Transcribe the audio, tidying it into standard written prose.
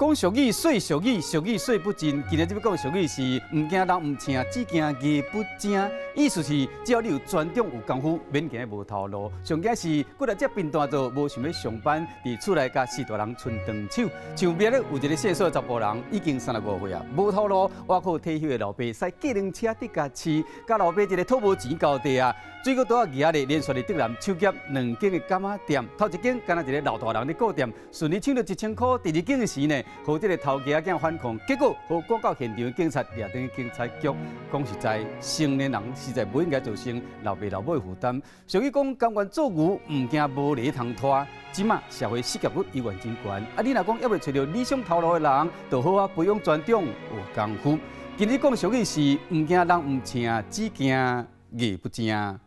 講俗語說俗語，俗語說不盡。今日這欲講俗語是毋驚人毋請，只驚牙不正。意思是只要你有專長有功夫，免驚無頭路。上驚是過來這貧惰做無想欲上班，佇厝內共序大人伸長手。像苗栗有一个姓蘇的查埔人，已經35歲啊，無頭路，倚靠退休的老爸駛計程車佇共飼，佮老爸一个討無錢交代啊。水果刀仔舉咧，連續佇竹南搶劫兩間的柑仔店，頭一間敢若一个老大人咧顧店，順利搶著1000箍。第二間的時呢，予這个頭家仔反抗，結果予趕到現場的警察掠轉去警察局。講實在，成年人實在無應該造成老爸老母的負擔。俗語講，甘願做牛，毋驚無犁通拖。這馬社會失業率依然真懸。啊，你若講猶未揣著理想頭路的人，就好好培養專長，學功夫。今日講俗語是，毋驚人毋請，只驚牙不正。